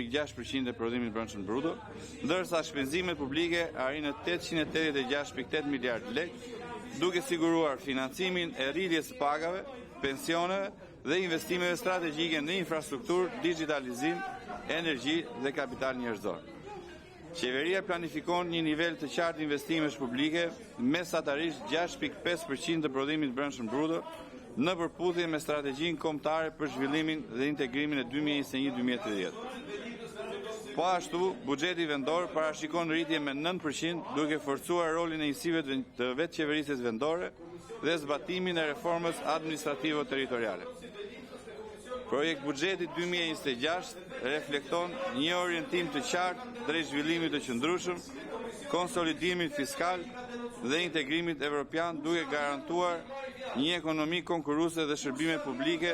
6% e prodhimit të brendshëm bruto, ndërsa shpenzimet publike arrijnë në 886,8 miliardë lekë, duke siguruar financimin e rritjes së pagave, pensioneve dhe investimeve strategjike në infrastrukturë, digjitalizim, energji dhe kapital njerëzor. Qeveria planifikon një nivel të qartë investimesh publike, mesatarisht 6,5% të prodhimit të brendshëm bruto, në përputhje me Strategjinë Kombëtare për Zhvillimin dhe Integrimin 2021-2030. Po ashtu, buxheti vendor parashikon rritje me 9%, duke forcuar rolin e njësive të vetëqeverisjes vendore dhe zbatimin e reformës administrativo-territoriale. Projektbuxheti 2026 reflekton një orientim të qartë drejt zhvillimit të qëndrueshëm, konsolidimit fiskal dhe integrimit europian, duke garantuar një ekonomi konkurruese dhe shërbime publike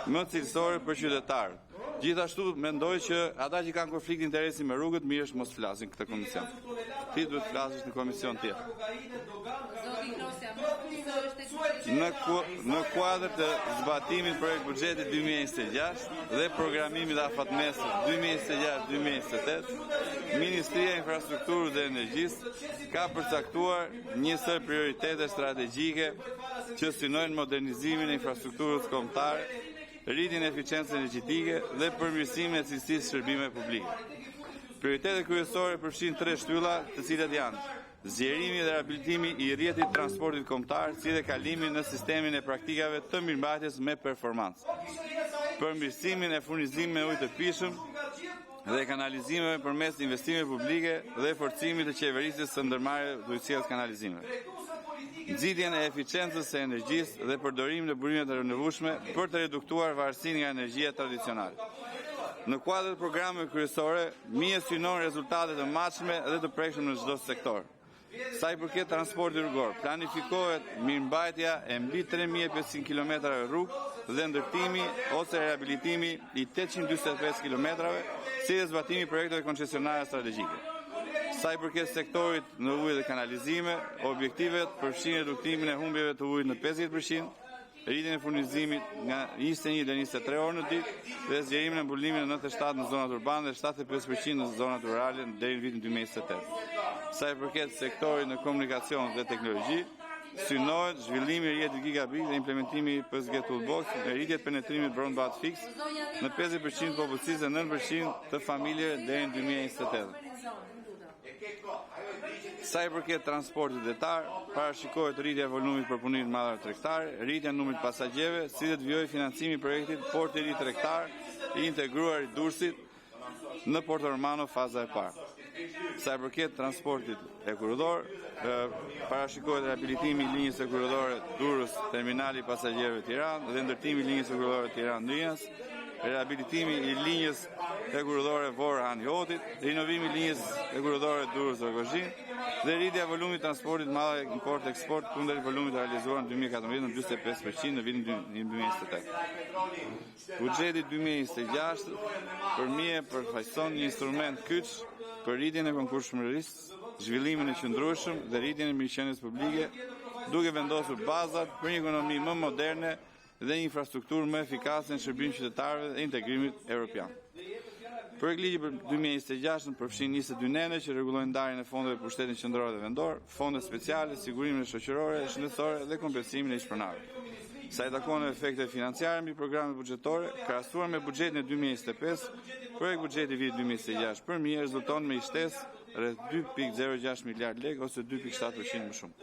më cilësore për qytetarët. Gjithashtu, mendoj se ata që kanë konflikt interesi me rrugët, mirë është të mos flasin në këtë komision. Ti duhet të flasësh në komision tjetër. Në kuadër të zbatimit të projektbuxhetit 2026 dhe programimit afatmesëm 2026-2028, Ministria e Infrastrukturës dhe Energjisë ka përcaktuar një sërë prioritetesh strategjike që synojnë modernizimin e infrastrukturës kombëtare, rritjen e eficiencës energjetike dhe përmirësimin e cilësisë së shërbimeve publike. Prioritetet kryesore përfshijnë tri shtylla, të cilat janë: zgjerimi dhe rehabilitimi i rrjetit të transportit kombëtar, si dhe kalimi në sistemin e praktikave të mirëmbajtjes me performancë; përmirësimi i furnizimit me ujë të pijshëm dhe kanalizimeve përmes investimeve publike dhe forcimit të qeverisjes së ndërmarrjeve të ujësjellës-kanalizimeve; nxitja e eficiencës së energjisë dhe përdorimi i burimeve të rinovueshme për të reduktuar varësinë nga energjia tradicionale. Në kuadër të programeve kryesore, MIE synon rezultate të matshme dhe të prekshme në çdo sektor. Sa i përket transportit rrugor, planifikohet mirëmbajtja e mbi 3500 kilometrave rrugë dhe ndërtimi ose rehabilitimi i 845 kilometrave, si dhe zbatimi i projekteve koncesionare strategjike. Sa i përket sektorit në ujë dhe kanalizime, objektivat përfshijnë reduktimin e humbjeve të ujit në 50%, rritjen e furnizimit nga 21 deri në 23 orë në ditë dhe zgjerimin e mbulimit në 97% në zonat urbane dhe 75% në zonat rurale deri në vitin 2028. Sa i përket sektorit në komunikacion dhe teknologji, synohet zhvillimi i rrjetit gigabit dhe implementimi i 5G Toolbox, me rritje të penetrimit broadband fiks në 50% të popullsisë dhe 9% të familjeve deri në vitin 2028. Sa i përket transportit detar, parashikohet rritja e volumit të përpunimit të mallrave tregtare, rritja e numrit të pasagjerëve, si dhe të vijojë financimi i projektit “Porti i ri tregtar i integruar i Durrësit në Porto Romano, faza e parë”. Sa i përket transportit hekurudhor, parashikohet rehabilitimi i linjës hekurudhore Durrës-Terminali i Pasagjerëve Tiranë dhe ndërtimi i linjës hekurudhore Tiranë-Rinas, rehabilitimi i linjës hekurudhore Vorë-Han i Hotit, rinovimi i linjës hekurudhore Durrës-Rrogozhinë dhe rritja e volumit të transportit të mallrave import-eksport kundrejt volumit të realizuar në 2014, në 45% në vitin 2028. Buxheti 2026 për MIE përfaqëson një instrument kyç për rritjen e konkurrueshmërisë, zhvillimin e qëndrueshëm dhe rritjen e mirëqenies publike, duke vendosur bazat për një ekonomi më moderne dhe një infrastrukturë më efikase në shërbim të qytetarëve dhe integrimit europian. Projektligji për vitin 2026 përfshin 22 nene që rregullojnë ndarjen e fondeve për pushtetin qendror dhe vendor, fondet speciale, sigurimet shoqërore dhe shëndetësore dhe kompensimin e ish-pronarëve. Sa u takon efekteve financiare mbi programet buxhetore, krahasuar me buxhetin e vitit 2025, projektbuxheti i vitit 2026 për MIE rezulton me një shtesë rreth 2,06 miliardë lekë ose 2,7% më shumë.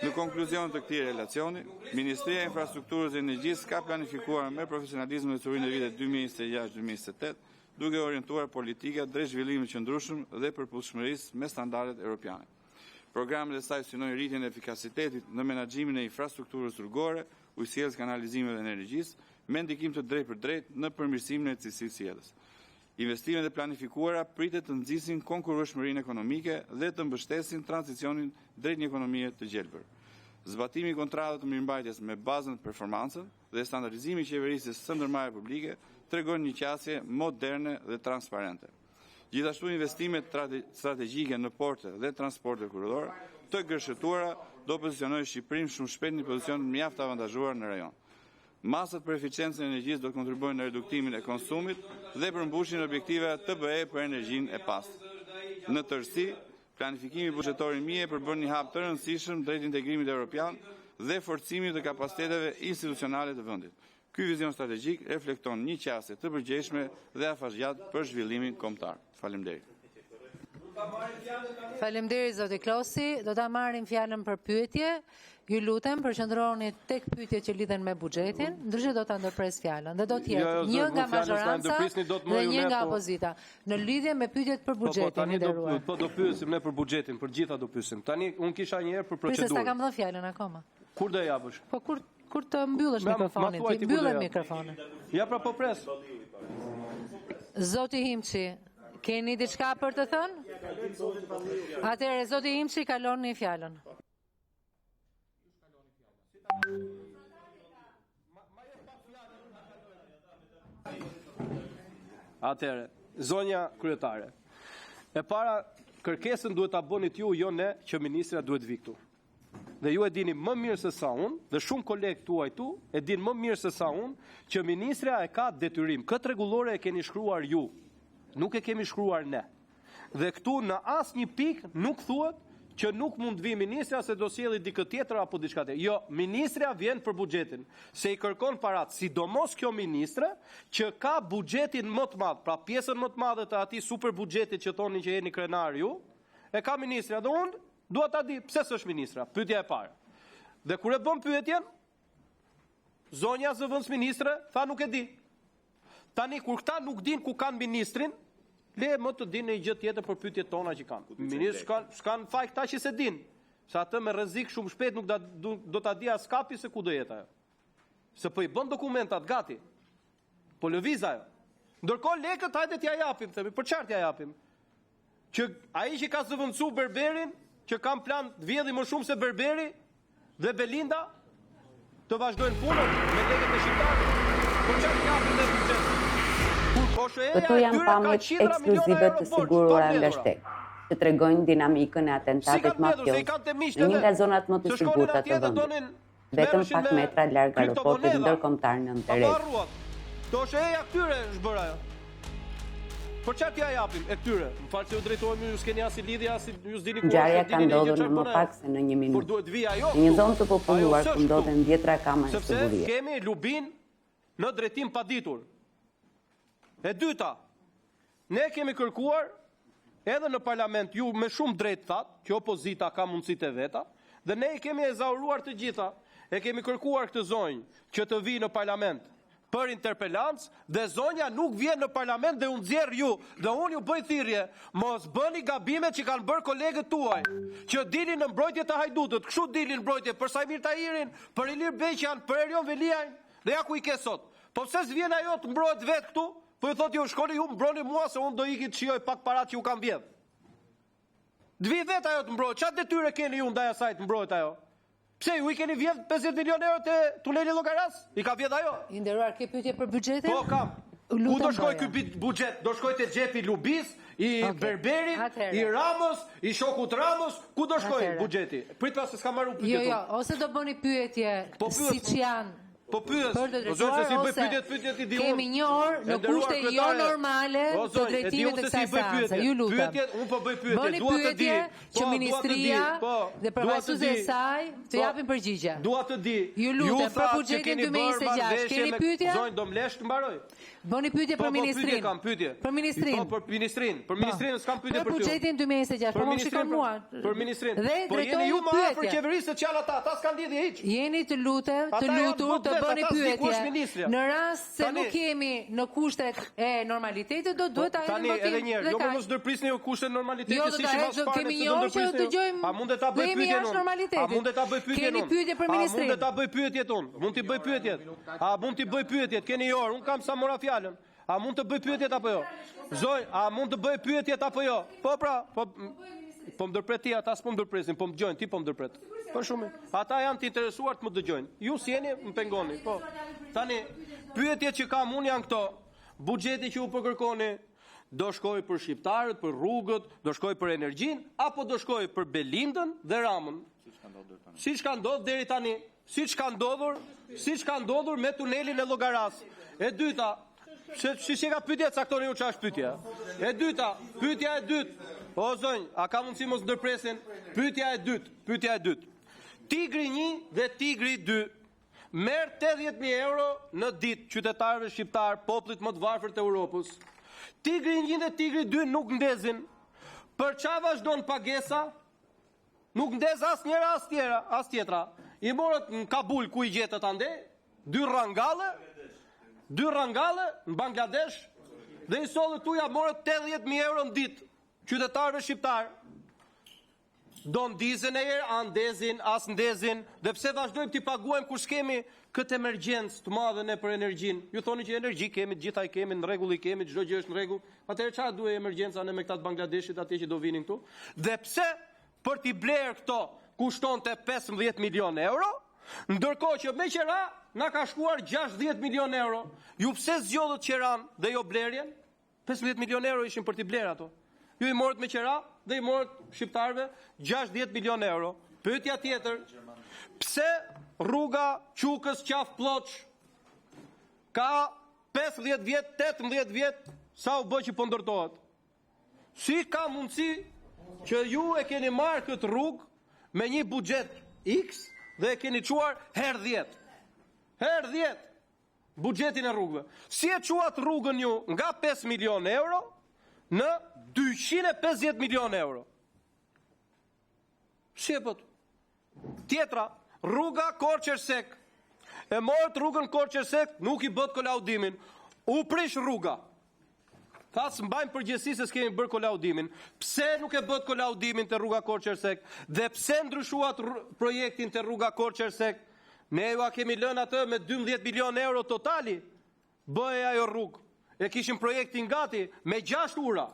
Në konkluzion të këtij relacioni, Ministria e Infrastrukturës dhe Energjisë ka planifikuar me profesionalizëm ecurinë e viteve 2026-2028, duke orientuar politikat drejt zhvillimit të qëndrueshëm dhe përputhshmërisë me standardet europiane. Programet e saj synojnë rritjen e efikasitetit në menaxhimin e infrastrukturës rrugore, ujësjellës-kanalizimeve dhe energjisë, me ndikim të drejtpërdrejtë në përmirësimin e cilësisë së jetës. Investimet e planifikuara pritet të nxisin konkurrueshmërinë ekonomike dhe të mbështesin tranzicionin drejt një ekonomie të gjelbër. Zbatimi i kontratave të mirëmbajtjes me bazë performancën dhe standardizimi i qeverisjes së ndërmarrjeve publike tregojnë një qasje moderne dhe transparente. Gjithashtu, investimet strategjike në porte dhe transport hekurudhor, të gërshetuara, do ta pozicionojnë Shqipërinë shumë shpejt në një pozicion mjaft të avantazhuar në rajon. Masat për eficiencën e energjisë do të kontribuojnë në reduktimin e konsumit dhe përmbushjen e objektivave të BE-së për energjinë e pastër. Në tërësi, planifikimi buxhetor i MIE përbën një hap të rëndësishëm drejt integrimit europian dhe forcimit të kapaciteteve institucionale të vendit. Ky vizion strategjik reflekton një qasje të përgjegjshme dhe afatgjatë për zhvillimin kombëtar. Faleminderit! Faleminderit, zoti Klosi! Do ta marrim fjalën për pyetje. Ju lutem, përqendrohuni te pyetjet që lidhen me buxhetin, ndryshe do ta ndërpres fjalën. Dhe do të jetë Jo, jo, një nga fjalën s'na mazhoranca ndërprisni dot më dhe ju një ne, nga po. opozita. Në lidhje me pyetjet për Po, po, buxhetin, tani i do nderuar. po do pyesim ne për buxhetin, për gjitha do pyesim. Tani un kisha një herë për Prit se s'ta procedurë. kam dhënë fjalën akoma. Kur do e japësh? Po kur kur të mbyllësh Ma- ma mikrofonin, thuaj ti ti kur do mbyllë jap. mikrofonin. Ja pra po pres. Zoti Himçi, keni diçka për të thënë? Atëherë, zoti Himçi kaloni fjalën. Atëherë, zonja kryetare. E para, kërkesën duhet ta bënit ju, jo ne, që ministrja duhet vi këtu. Dhe ju e dini më mirë se sa unë, dhe shumë kolegë tuaj tu e dinë më mirë se sa unë, që ministrja e ka detyrim. Këtë rregullore e keni shkruar ju, nuk e kemi shkruar ne. Dhe këtu në asnjë pikë nuk thuhet që nuk mund të vi ministrja se do sjelli dikë tjetër apo diçka tjetër. Jo, ministrja vjen për buxhetin, se i kërkon parat, sidomos kjo ministre që ka buxhetin më të madh, pra pjesën më të madhe të atij super buxhetit që thoni që jeni krenar ju, e ka ministrja dhe unë dua ta di pse s'është ministra. Pyetja e parë. Dhe kur e bën pyetjen, zonja zëvendës ministre tha nuk e di. Tani kur këta nuk din ku kanë ministrin, le më të dinë një gjë tjetër për pyetjet tona që kanë. Ministri s'kan s'kan faj këta që se din. Se atë me rrezik shumë shpejt nuk da, do, do ta di as kapi se ku do jetë ajo. Se po i bën dokumentat gati. Po lëviz ajo. Ndërkohë lekët hajde t'ja japim, themi, për çfarë t'ja japim? Që ai që ka zëvendësu Berberin, që kam plan të vjedhi më shumë se Berberi dhe Belinda, të vazhdojnë punën me lekët e shqiptarëve. Për çfarë t'japim ne buxhet? Kur OSHE-ja Këto e janë tyre ka pamjet qindra miliona ekskluzive euro të borxh, pa siguruara nga mbledhura. shteti, që tregojnë dinamikën e Si atentatit kanë mbledhur, se i mafioz kanë te miqtë në një e nga vet. zonat më të Se shkonin sigurta atje të dhe vendit, donin vetëm merreshin pak me metra larg aeroportit kriptomoneda. ndërkombëtar në Apo Terezë. harruat. Të OSHE-ja këtyre është bërë ajo. Për çfarë t'ja japim e këtyre? Më fal se ju drejtohemi, ju s'keni asnjë lidhje, as ju s'dini ku është, Ngjarja e ka dini një gjë ndodhur në çfarë më bën ajo. pak se në një Por minutë. duhet vi ajo Në një këtu. zonë të populluar Ajo ku s'është ndodhen këtu. dhjetra kamera Sepse sigurie. kemi lubin në drejtim paditur. E dyta, ne kemi kërkuar edhe në parlament, ju me shumë drejt thatë, që opozita ka mundësitë e veta, dhe ne i kemi ezauruar të gjitha. E kemi kërkuar këtë zonjë që të vijë në parlament për interpelancë dhe zonja nuk vjen në parlament dhe u nxjerr ju dhe unë ju bëj thirrje, mos bëni gabimet që kanë bërë kolegët tuaj, që dilin në mbrojtje të hajdutët, kështu dilin në mbrojtje për Sajmir Tahirin, për Ilir Beqjan, për Erion Veliajn dhe ja ku i ke sot. Po pse s'vjen ajo të mbrohet vetë këtu? Po ju thotë ju shkoni ju mbroni mua se unë do iki të shijoj pak parat që ju kam vjedh. Të vi vetë ajo të mbrohet. Çfarë detyre keni ju ndaj asaj të mbrohet ajo? Pse ju i keni vjedh 50 milion euro te tuneli Llogaras? I ka vjedh ajo? I nderuar, ke pyetje për buxhetin? Po kam. U Ku lutem do shkoj bëje. ky bit- buxhet? Do shkoj te xhepi i Lubis, i Okej. Berberit, Atëherë. i Ramës, i shokut Ramës, ku do shkoj Atëherë. buxheti? Prit pas se s'ka marrë Jo, pyetjet. jo, unë. ose do bëni pyetje Po pyet. siç janë Po pyes. për të O zonjë, drejtuar se si bëj ose pyetjet, pyetjet i di unë. Kemi një orë E në nderuar kushte jo kryetare. normale O, të zonjë, e di drejtimit unë të se si kësaj i bëj seance. pyetjet. Ju lutem. Pyetjet, unë po bëj pyetje, Bëni dua të di. pyetje Po, që dua të di. ministria Po, dhe dua të përfaqësuesit e di. saj të Po, japin përgjigje. Dua të di. Ju lutem, për thatë që buxhetin keni bërë 2026, marrëveshje keni me- pyetje? Zonjë, do më lesh të mbaroj. Bëni pyetje Po, për po, pyetje ministrinë. kam, pyetje. Për ministrinë. Po, për ministrinë. Për ministrinë s'kam pyetje Për për ty. buxhetin 2026, po më shikon ministrinë, mua. Për ministrinë. Dhe Po jeni drejtohu ju më afër pyetje. qeverisë se ç'janë ata, ata s'kan lidhje hiç. Jeni të lutem, të Ata janë lutur bot të vet, bëni ata s'di ku është pyetje. ministrja. Në rast se Tani- nuk jemi në kushtet e normalitetit, do duhet ta hedhim Tani votim. edhe një herë, dhe jo më kaq. mos ndërprisni ju kushtet normalitetit Jo, do si ta ishim hedh, as parë. kemi një orë që dëgjojmë. A mundet ta dhe bëj jemi pyetjen jashtë unë? normalitetit. A mundet ta bëj pyetjen Keni unë? pyetje për A ministrinë? mundet ta bëj pyetjet unë? Mund t'i bëj pyetjet. A mund t'i bëj pyetjet? Keni një orë, unë kam sa mora fjalën. A mund të bëj pyetjet apo jo? Zoj, a mund të bëj pyetjet apo jo? Po pra, po po më ndërpret ti, ata s'po më ndërpresin, po më dëgjojnë, ti po më ndërpret. Po shumë. Ata janë të interesuar të më dëgjojnë. Ju si jeni, më pengoni. Po. Tani, pyetjet që kam unë janë këto. Buxheti që ju po kërkoni. Do shkojë për shqiptarët, për rrugët, do shkojë për energjinë apo do shkojë për Belindën dhe Ramën? Siç ka ndodhur deri tani, siç ka ndodhur, siç ka ndodhur me tunelin e Llogarasë. E dyta, se si si ka pyetja caktoni ju çfarë është pyetja. E dyta, pyetja e dytë. O zonjë, a ka mundësi mos ndërpresin? Pyetja e dytë, pyetja e dytë. Tigri 1 dhe Tigri 2 merr 80.000 euro në ditë qytetarëve shqiptar, popullit më të varfër të Europës. Tigri 1 dhe Tigri 2 nuk ndezin. Për ça vazhdon pagesa? Nuk ndez as njëra as tjera, as tjetra. I morët në Kabul ku i gjetët ande, dy rrangalle, dy rrangalle në Bangladesh dhe i sollët këtu ja morët 80.000 euro në ditë qytetarëve shqiptar. Do ndizën e herë, a ndezin, as ndezin, dhe pse vazhdojmë t'i paguajmë kur s'kemi këtë emergjencë të madhe ne për energjinë. Ju thoni që energji kemi, të gjitha i kemi, në rregull i kemi, çdo gjë është në rregull. Atëherë çfarë duhej emergjenca ne me këta të Bangladeshit atje që do vinin këtu? Dhe pse për t'i blerë këto kushtonte 15 milion euro, ndërkohë që me qera na ka shkuar 60 milion euro. Ju pse zgjodhët qeran dhe jo blerjen? 15 milion euro ishin për t'i blerë ato. Ju i morët me qera dhe i morët shqiptarëve 60 milion euro. Pyetja tjetër, pse rruga Qukës Qafë Plloç ka 50 vjet, 18 vjet sa u bë që po ndërtohet? Si ka mundësi që ju e keni marrë këtë rrugë me një buxhet X dhe e keni çuar herë 10? Herë 10 buxhetin e rrugëve. Si e çuat rrugën ju nga 5 milion euro në 250 milion euro? Si e bët? Tjetra, rruga Korçë-Ersek. E morët rrugën Korçë-Ersek, nuk i bët kolaudimin. U prish rruga. Tha s'mbajmë përgjegjësi se s'kemi bërë kolaudimin. Pse nuk e bët kolaudimin te rruga Korçë-Ersek? Dhe pse ndryshuat projektin te rruga Korçë-Ersek? Ne jua kemi lënë atë me 12 milion euro totali. Bëhej ajo rrugë. E kishim projektin gati me 6 ura.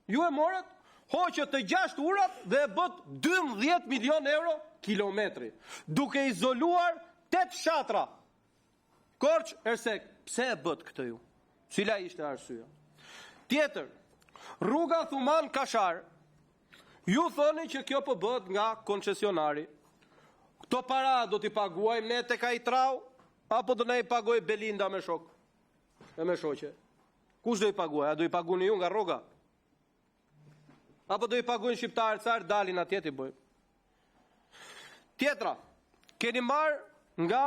Ju e morët, hoqët të 6 urat dhe e bët 12 milion euro kilometri, duke izoluar 8 fshatra. Korçë, Ersek, pse e bët këtë ju? Cila ishte arsyeja? Tjetër, rruga Thuman Kashar. Ju thoni që kjo po bëhet nga koncesionari. Këto para do t'i paguajmë ne tek ai trau apo do na i pagoj Belinda me shok? E me shoqe. Kush do i paguaj? A do i paguani ju nga rroga? Apo do i paguajnë shqiptarët sa herë dalin atje t'i bëjnë? Tjetra, keni marrë nga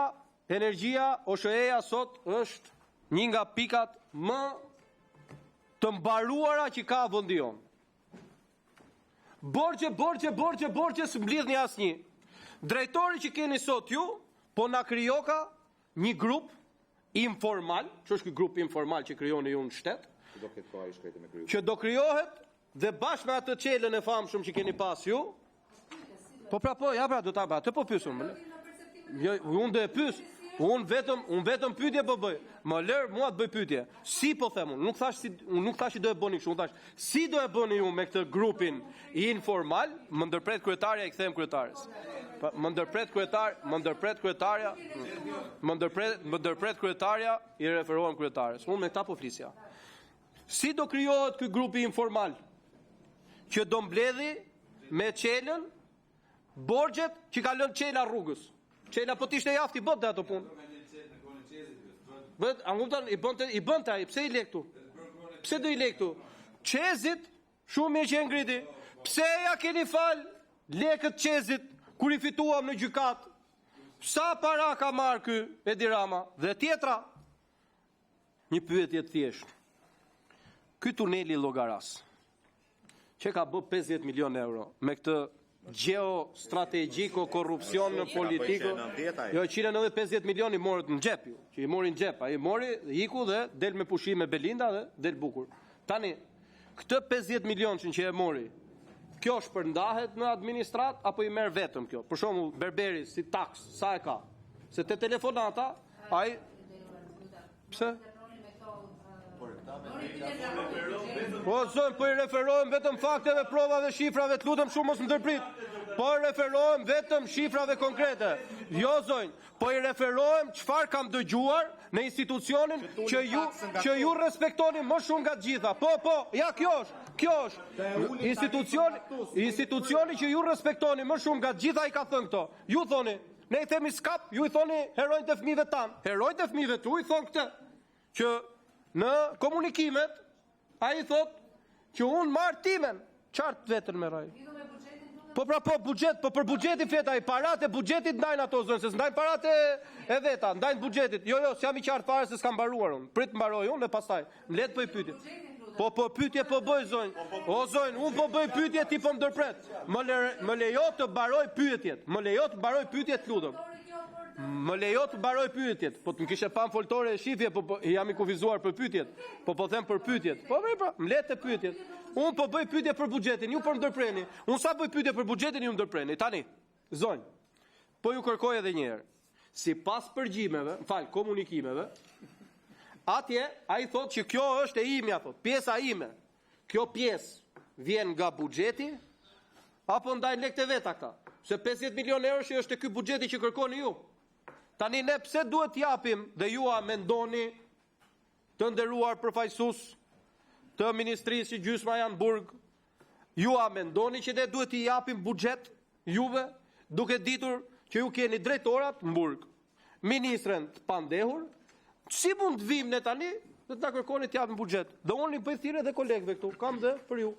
energjia OSHEE-ja sot është një nga pikat më të mbaruara që ka vendi jonë. Borxhe, borxhe, borxhe, borxhe s'mblidhni asnjë. Drejtori që keni sot ju, po na krijoka një grup informal, që është ky grup informal që krijoni ju në shtet, Do ketë kohë i shkreti me kriju. që do krijohet dhe bashkë me atë çelën e famshëm që keni pas ju. Po pra po, ja pra, do ta atë po pyes unë. më lër. Jo, unë do e pyes. Unë vetëm, unë vetëm pyetje po bëj. Më lër mua të bëj pyetje. Si po them unë? Nuk thash si, unë nuk thash që do e bëni kështu, unë thash si do e bëni ju me këtë grupin informal? Më ndërpret kryetarja, i kthehem kryetares. Pa, më ndërpret kryetar, më ndërpret kryetarja, më ndërpret, më ndërpret kryetarja, i referohem kryetares. Unë me këta po flisja. Si do krijohet ky grupi informal që do mbledhi me çelën borxhet që ka lënë çela rrugës? Çela po t'ishte jafti i bënte ato punë. Bët, a kupton, i bënte, i bënte ai, pse i le këtu? Pse do i le këtu? Çezit, shumë mirë që e ngriti. Pse ja keni fal lekët Çezit kur i fituam në gjykat? Sa para ka marrë ky Edi Rama? Dhe tjetra, një pyetje të thjeshtë. Ky tuneli i Llogaras, që ka bë 50 milion euro me këtë gjeostrategjiko korrupsion në politiko. Jo, 190 milion i morët në xhep ju, që i mori në xhep, ai mori, iku dhe del me pushim me Belinda dhe del bukur. Tani, këtë 50 milionëshin që e mori, kjo shpërndahet në administrat apo i merr vetëm kjo? Për shembull, Berberi si taks, sa e ka? Se te telefonata, ai pse? Po zonjë, po i referohem vetëm fakteve, provave, shifrave, të lutem shumë mos më ndërprit. Po i referohem vetëm shifrave konkrete. Jo zonjë, po i referohem çfarë kam dëgjuar në institucionin që ju që ju respektoni më shumë nga të gjitha. Po, po, ja kjo është, kjo është. Institucioni, institucioni që ju respektoni më shumë nga të gjitha i ka thënë këto. Ju thoni, ne i themi skap, ju i thoni heronjtë e fëmijëve tanë. Heronjtë e fëmijëve tuaj thonë këtë, që në komunikimet ai thotë që unë marr timen, çfarë të vetën merr ai? Po pra po, buxhet, po për buxhetin flet ai, paratë e buxhetit ndajnë ato zonjë, se s'ndajnë paratë e veta, ndajnë buxhetit. Jo, jo, s'jam i qartë fare se s'kam mbaruar unë. Prit mbaroj unë dhe pastaj. Më le të bëj pyetje. Po po pyetje po bëj zonjë. O zonjë, unë po bëj pyetje, ti po më ndërpret. Më le, më lejo të mbaroj pyetjet. Më lejo të mbaroj pyetjet, lutem. Më lejo të mbaroj pyetjet. Po të më kishe pa në foltore e shifje, po, po jam i kufizuar për pyetjet. Po po them për pyetjet. Po vrej pra, më le të pyetjet. Unë po bëj pyetje për buxhetin, ju po më ndërpreni. Unë sa bëj pyetje për buxhetin, ju më ndërpreni. Tani, zonjë, po ju kërkoj edhe një herë. Sipas përgjimeve, më fal, komunikimeve, atje ai thotë që kjo është e imja, thotë, pjesa ime. Kjo pjesë vjen nga buxheti apo ndajnë lekët e veta këta? Se 50 milion euro që është e ky buxheti që kërkoni ju. Tani ne pse duhet t'japim dhe ju a mendoni të nderuar përfaqësues të ministrisë që gjysma janë në burg, ju a mendoni që ne duhet t'i japim buxhet juve duke ditur që ju keni drejtorat në burg, ministren të pandehur, si mund të vim ne tani dhe të na kërkoni të japim buxhet? Dhe unë i bëj thirrje edhe kolegëve këtu, kam dhe për ju.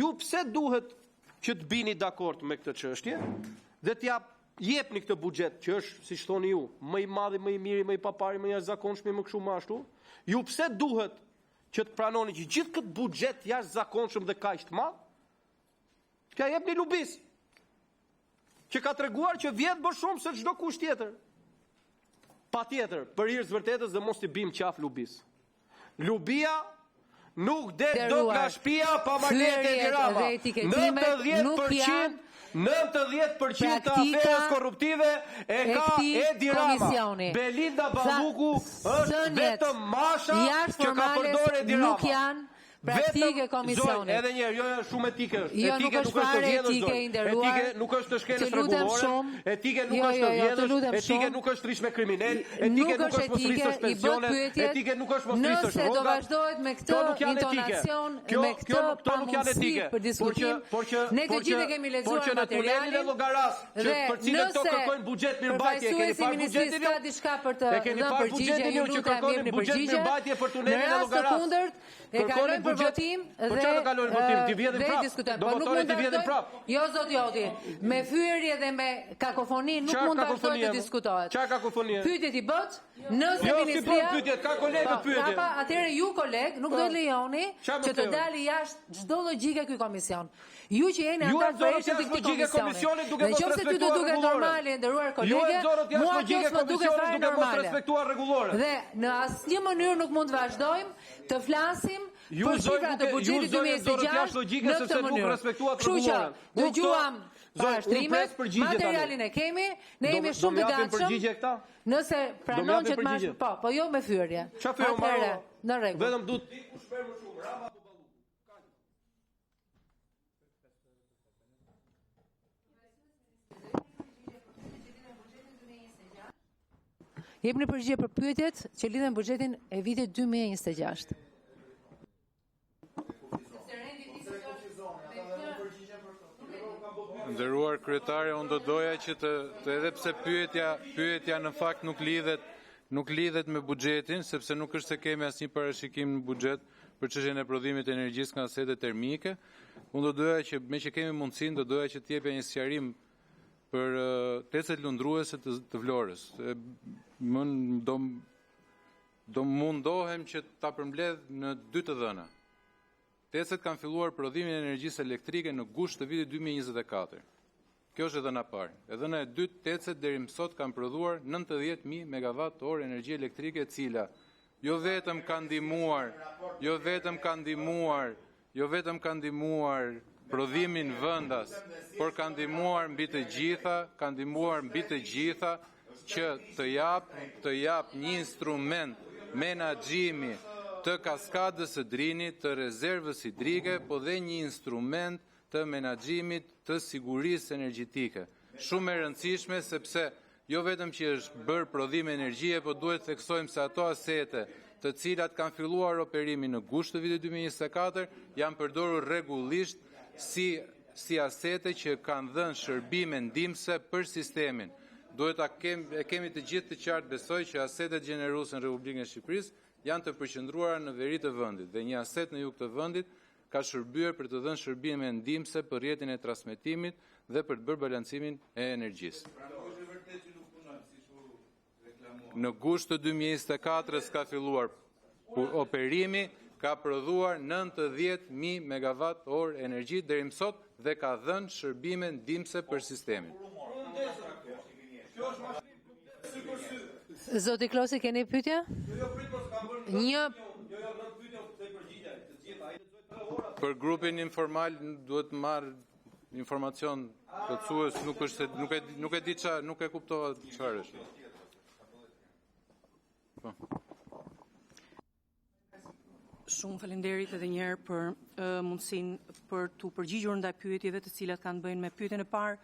Ju pse duhet që të bini dakord me këtë çështje dhe t'jap jepni këtë buxhet që është, siç thoni ju, më i madhi, më i miri, më i papari, më i jashtëzakonshmi, më kështu më ashtu? Ju pse duhet që të pranoni që gjithë këtë buxhet jashtëzakonshëm dhe kaq të madh t'ja jepni lubis, që ka treguar që vjedh më shumë se çdo kush tjetër. Patjetër, për hir të vërtetës dhe mos t'i bim qaf lubis. Lubia nuk del dot nga shtëpia pa marrë lekë Edi Rama. 90% 90% të aferës korruptive e ka Edi Rama. Belinda Balluku është vetëm masha që ka përdorur Edi Rama. Nuk janë praktikë e komisionit. Edhe një herë, jo, jo, shumë etike është. Jo, nuk është fare etike i nderuar. Etike nuk është të shkelësh rregulloren, etike nuk jo, është jo, të jo, vjedhësh, etike nuk është rrish me kriminal, etike nuk është mos rrisësh pensionet, etike nuk është mos rrisësh rrogat. Nëse do vazhdohet me këtë intonacion, me këtë pamundësi për diskutim, ne të gjithë e kemi lexuar materialin. Por që në tunelin e Llogaras, që për cilën këto kërkojnë buxhet mirëmbajtje, keni parë buxhetin ju? Ka diçka për të dhënë përgjigje, ju lutem jepni përgjigje. Mirëmbajtje për tunelin e Llogaras. Në rast të kundërt, e kalojmë për votim dhe Për çfarë do kalojnë votim? T'i vjedhim prapë. Diskutojmë. Do Po nuk votoni mund t'i vjedhim prapë. Jo zoti Hoti, me fyerje dhe me kakofoni nuk mund të vazhdojë të diskutohet. Çfarë kakofonie? Pyetjet i bët, nëse jo, ministria si bën pyetjet, ka kolegët po, pyetje. Apa, atëherë ju koleg nuk do të lejoni që të dalë jashtë çdo logjike ky komision. Ju që jeni anëtar të përhershëm të këtij komisioni, duke mos respektuar rregulloren. Nëse ty të duket normale, nderuar kolege, mua kjo s'më duket fare normale. Duke mos respektuar Dhe në asnjë mënyrë nuk mund të vazhdojmë të flasim për shifra të buxhetit 2026 në këtë mënyrë. Kështu që dëgjuam parashtrimet, materialin e kemi, ne jemi shumë të gatshëm. Nëse pranon që të marrësh, po, po jo me fyerje. Atëherë, në rregull. Vetëm du të di kush merr më shumë, Rama apo Balluku. Jepni përgjigje për pyetjet që lidhen me buxhetin e vitit 2026. Nderuar kryetare, unë do doja që të, të edhe pse pyetja, pyetja në fakt nuk lidhet nuk lidhet me buxhetin, sepse nuk është se kemi asnjë parashikim në buxhet për çështjen e prodhimit të energjisë nga asetet termike. Unë do doja që meqë kemi mundësinë, do doja që të jepja një sqarim për tecet lundruese të, të Vlorës. Më do do mundohem që ta përmbledh në dy të dhëna. Tecet kanë filluar prodhimin e energjisë elektrike në gusht të vitit 2024. Kjo është e dhëna e parë. E dhëna e dytë, tecet deri më sot kanë prodhuar 90.000 megawatt orë energji elektrike, e cila jo vetëm ka ndihmuar, jo vetëm ka ndihmuar, jo vetëm ka ndihmuar prodhimin vendas, por ka ndihmuar mbi të gjitha, ka ndihmuar mbi të gjitha që të jap të jap një instrument menaxhimi të kaskadës së Drinit, të rezervës hidrike, po dhe një instrument të menaxhimit të sigurisë energjetike. Shumë e rëndësishme sepse Jo vetëm që është bërë prodhim energjie, por duhet të theksojmë se ato asete, të cilat kanë filluar operimin në gusht të vitit 2024, janë përdorur rregullisht si asete që kanë dhënë shërbime ndihmëse për sistemin. Duhet ta kemi të gjithë të qartë, besoj, që asetet gjeneruese në Republikën e Shqipërisë janë të përqendruara në Veri të vendit dhe një aset në Jug të vendit ka shërbyer për të dhënë shërbime ndihmëse për rrjetin e transmetimit dhe për të bërë balancimin e energjisë. Në gusht të 2024-s ka filluar operimi, ka prodhuar 90 megavat orë energji deri më sot dhe ka dhënë shërbime ndihmëse për sistemin. Zoti Klosi, keni pyetje? Një Për grupin informal duhet të marr informacion plotësues, nuk është se nuk e nuk e di çfarë, nuk e kuptova çfarë është. Po. Shumë faleminderit edhe një herë për uh, mundësinë për t'u përgjigjur ndaj pyetjeve të cilat kanë të bëjnë me pyetjen e parë,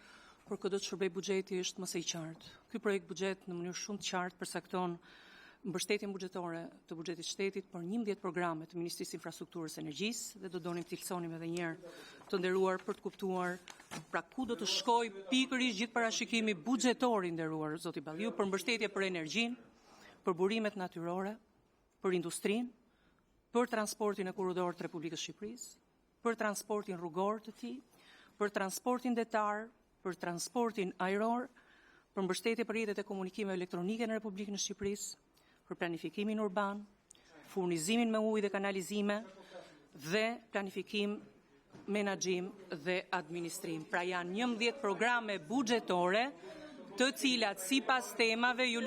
për kë do të shërbej buxheti është më se i qartë. Ky projekt buxhet në mënyrë shumë të qartë përcakton mbështetjen buxhetore të buxhetit të shtetit për 11 programe të Ministrisë së Infrastrukturës e Energjisë dhe do donim të cilësonim edhe një herë të nderuar për të kuptuar pra ku do të shkojë pikërisht gjithë parashikimi buxhetor i nderuar zoti Balliu për mbështetje për energjinë, për burimet natyrore, për industrinë, për transportin hekurudhor të Republikës së Shqipërisë, për transportin rrugor të tij, për transportin detar, për transportin ajror, për mbështetje për rrjetet e komunikimeve elektronike në Republikën e Shqipërisë, për planifikimin urban, furnizimin me ujë dhe kanalizime dhe planifikim, menaxhim dhe administrim. Pra janë 11 programe buxhetore të cilat sipas temave ju lutem.